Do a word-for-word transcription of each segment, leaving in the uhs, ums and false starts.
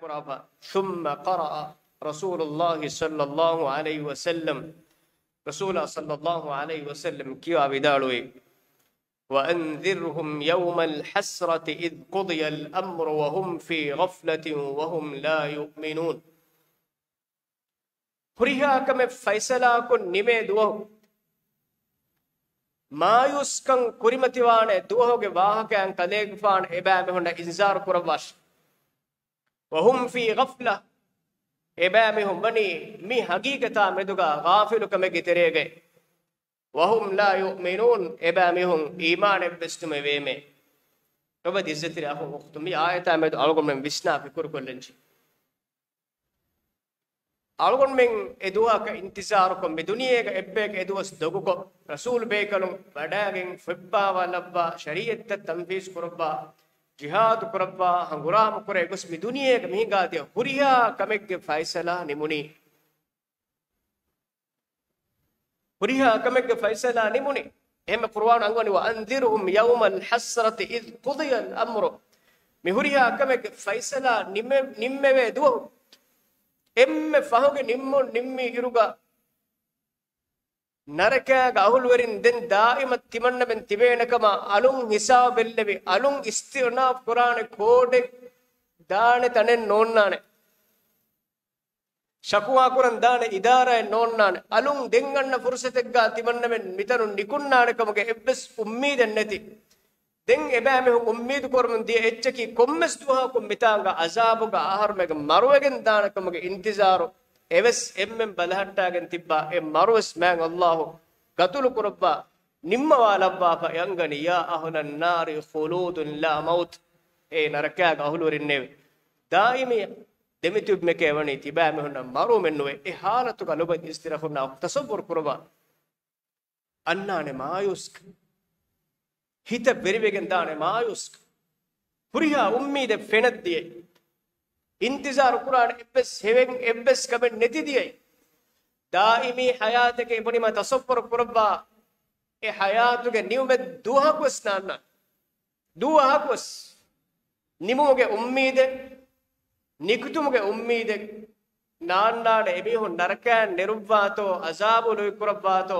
ކުރާފަ. ثم قرأ رسول الله صلى الله عليه وسلم، ރަސޫލާ ޞައްލައްލާހު ޢަލައިހި ވަސައްލަމް ކިޔާ ވިދާޅުވި، وأنذرهم يوم الحسرة إذ قضي الأمر وهم في غفلة وهم لا يؤمنون. ހުރިހާ ކަމެއް ފައިސަލާކޮށް ނިމޭ ދުވަހު، މާޔޫސްކަން ކުރިމަތިވާނެ ދުވަހުގެ ވާހަކައިން ކަލޭގެފާނު އެބައިމީހުންނަށް އިންޒާރު ކުރައްވާށި. وهم في غفلة، އެބައިމީހުން ވަނީ މި ހަގީގަތާ މެދުގަ ޣާފިލުކަމެއްގެ ތެރޭގައި. وهم لا يؤمنون، އެބައިމީހުން އީމާނެއްވެސް ނުމެވޭމޭ. ލޮބުވެތި އިއްޒަތްތެރި އަޚުން އުޚްތުން، މި އާޔަތާ މެދު އަޅުގަނޑުމެން ވިސްނާ ފިކުރުކޮށްލަންޖެ. އަޅުގަނޑުމެން އެ ދުވަހަކަށް އިންތިޒާރުކޮށް، މި ދުނިޔޭގަ އެއްބަޔަކަށް އެ ދުވަސް ދޮގުކޮށް، ރަސޫލު ބޭކަލުން ވަޑައިގެން ފޮތްބާވާލައްވާ، ޝަރީއަތްތައް ތަންފީޒު ކުރައްވާ، ޖިހާދު ކުރައްވާ، ހަނގުރާމަ ކުރެ ގޮސް މި ދުނިޔޭގަ މި ހިނގާދިޔަ ހުރިހާ ކަމެއްގެ ފައިސަލާ ނިމުނީ. ހުރިހާ ކަމެއްގެ ފައިސަލާ ނިމުނީ. އެހެންމެ ޤުރުއާން އަންގަވަނީ، وأنذرهم يوم الحسرة إذ قضي الأمر. މި ހުރިހާ ކަމެއްގެ ފައިސަލާ ނިމެ-، ނިންމެވޭ ދުވަހު. އެންމެ ފަހުގެ ނިންމުން ނިންމި އިރުގަ، ނަރަކައިގެ އަހުލުވެރިން ދެން ދާއިމަށް ތިމަންނަމެން ތިބޭނެ ކަމަށް އަލުން ހިސާބު ބެއްލެވި، އަލުން އިސްތިއުނާފް ކުރާނެ ކޯޑެއް ދާނެ ތަނެއް ނޯންނާނެ. ޝަކުވާ ކުރަން ދާނެ އިދާރާއެއް ނޯންނާނެ. އަލުން ދެން އަންނަ ފުރުސަތެއްގަ ތިމަންނަމެން މިތަނުން ނިކުންނާނެ ކަމުގެ އެއްވެސް އުއްމީދެއް ނެތި. ދެން އެބައިމީހުން އުއްމީދު ކުރަމުން ދިޔަ އެއްޗަކީ، ކޮންމެސް ދުވަހަކުން މިތާނގަ އަޒާބުގަ އަހަރުމެން މަރުވެގެން ދާނެ ކަމުގެ އިންތިޒާރު އެވެސް އެންމެން ބަލަހައްޓާގެން ތިއްބާ. އެ މަރުވެސް މާތް ﷲ ގަތުލު ކުރައްވާ، ނިންމަވާލައްވާފަ އެ އަންގަނީ، يا أهل النار خلود لا موت. އޭ ނަރަކާގެ އަހުލުވެރިންނޭވެ! ދާއިމީ ދެމިތިބުމެކޭ ވަނީ، ތިބާމީހުންނަށް މަރުވުމެއް ނުވޭ. އެ ހާލަތުގަ ލޮބުވެތި އިއްޒަތްތެރި އަޚުންނާ ތަޞައްވުރު ކުރައްވާ. އަންނާނެ މާޔޫސްކަން. ހިތަށް ވެރިވެގެން ދާނެ މާޔޫސްކަން. ހުރިހާ އުއްމީދެއް ފެނަށްދިޔައީ. އިންތިޒާރު ކުރާނެ އެއްވެސް ހެވެއް، އެއްވެސް ކަމެއް ނެތިދިޔައީ. ދާއިމީ ޙަޔާތެކޭ ބުނީމަ ތަޞައްވަރު ކުރައްވާ، އެ ޙަޔާތުގެ ނިމުމެއް ދުވަހަކުވެސް ނާންނާނެ. ދުވަހަކުވެސް ނިމުމުގެ އުއްމީދެއް، ނިކުތުމުގެ އުއްމީދެއް ނާންނާނެ. އެމީހުން ނަރަކައިން ނެރުއްވާތޯ، ޢަޒާބު ލުއިކުރައްވާތޯ،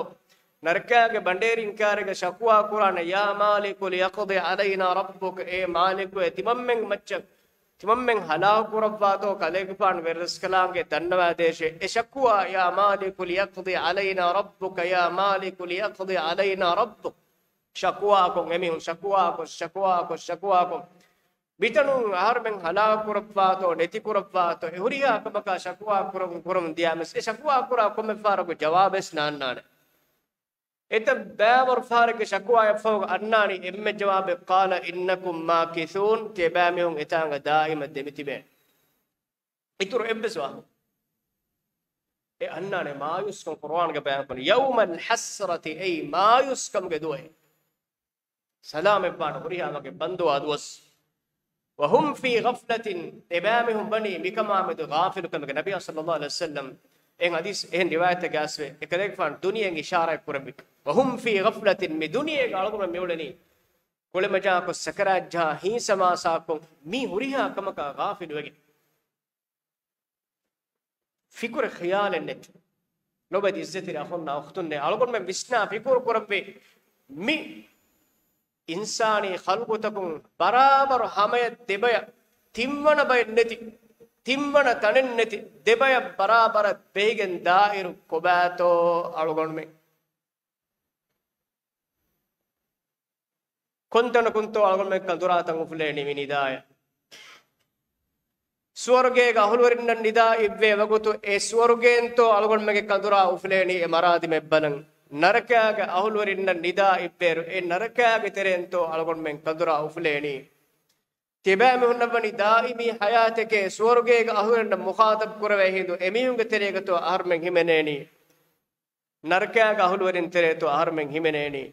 ނަރަކައިގެ ބަނޑޭރިން ކާރިގަ ޝަކުވާ ކުރާނެ، يا مالك ليقض علينا ربك، އޭ މާލިކު، އޭ ތިމަންމެން މައްޗަށް ތިމަންމެން ހަލާކު ކުރައްވާތޯ، ކަލޭގެފާނު ވެރިރަސްކަލާނގެ ދަންނަވާދޭށޭ. އެ ޝަކުވާ، يا مالك ليقض علينا ربك، يا مالك ليقض علينا ربك. ޝަކުވާކޮށް، އެމީހުން ޝަކުވާކޮށް، ޝަކުވާކޮށް، ޝަކުވާކޮށް، މިތަނުން އަހަރުމެން ހަލާކު ކުރައްވާތޯ، ނެތި ކުރައްވާތޯ، އެ ހުރިހާ ކަމަކާ ޝަކުވާ ކުރަމުން، ކުރަމުން ދިޔާމެސް، އެ ޝަކުވާ ކުރާ ކޮންމެ ފަހަރަކު ޖަވާބެސް ނާންނާނެ. އެތައް ބައިވަރު ފަހަރެއްގެ ޝަކުވާއަށްފަހު އަންނާނީ އެންމެ ޖަވާބެއް، قال إنكم ماكثون، ތިޔަބައިމީހުން އެތާނގަ ދާއިމަށް ދެމިތިބޭނެ. އިތުރު އެއްވެސް ވާހަކަ. އެ އަންނާނެ މާޔޫސްކަން. ޤުރުއާންގަ ބަޔާންކުރަނީ، يوم الحسرة، އެއީ މާޔޫސްކަމުގެ ދުވަހެއް. ސަލާމަތްވާން ހުރިހާ ވަގެ ބަންދުވާ ދުވަސް. وهم في غفلة، އެބައިމީހުން ވަނީ މިކަމާމެދު ޣާފިލުކަމެއްގަ. ނަބިއްޔާ ޞައްލައްލާހު ޢަލައިހި ވަސައްލަމް އެހެން ޙަދީޘް، އެހެން ރިވާޔަތެއްގަ އައިސްވޭ، އެކަލޭގެފާނު ދުނިޔެއިން އިޝާރާތް ކުރެއްވި، وهم في غفلة، މި ދުނިޔޭގަ އަޅުގަނޑުމެން މިއުޅެނީ ކުޅެމަޖާކޮށް، ސަކަރާތްޖަހާ ހީސަމާސާކޮށް، މި ހުރިހާ ކަމަކާ ޣާފިލުވެގެން. ފިކުރެއް ޚިޔާލެއް ނެތް. ލޮބުވެތި އިއްޒަތްތެރި އަޚުންނާ އުޚްތުންނޭ، އަޅުގަނޑުމެން ވިސްނާ ފިކުރު ކުރަންވީ، މި އިންސާނީ ޚަލްޤުތަކުން ބަރާބަރު ހަމަޔަށް ދެބަޔަށް، ތިންވަނަ ބަޔެއް ނެތި، ތިންވަނަ ތަނެއް ނެތި، ދެބަޔަށް ބަރާބަރަށް ބެހިގެން ދާއިރު ކޮބާތޯ އަޅުގަނޑުމެން؟ ކޮންތަނަކުންތޯ އަޅުގަނޑުމެން ކަނދުރާތަން އުފުލޭނީ މި ނިދާއަށް؟ ސުވަރުގޭގެ އަހުލުވެރިންނަށް ނިދާ އިއްވޭ ވަގުތު، އެ ސުވަރުގޭންތޯ އަޅުގަނޑުމެންގެ ކަނދުރާ އުފުލޭނީ؟ އެ މަރާދިމަށް ބަލަން. ނަރަކާގެ އަހުލުވެރިންނަށް ނިދާ އިއްވޭއިރު، އެ ނަރަކާގެ ތެރޭންތޯ އަޅުގަނޑުމެން ކަނދުރާ އުފުލޭނީ؟ ތިބާމީހުންނަށް ވަނީ ދާއިމީ ޙަޔާތެކޭ، ސުވަރުގޭގެ އަހުލުވެރިންނަށް މުޚާޠަބު ކުރެވޭ ހިނދު، އެމީހުންގެ ތެރޭގަތޯ އަހަރުމެން ހިމެނޭނީ؟ ނަރަކާގެ އަހުލުވެރިން ތެރޭތޯ އަހަރުމެން ހިމެނޭނީ؟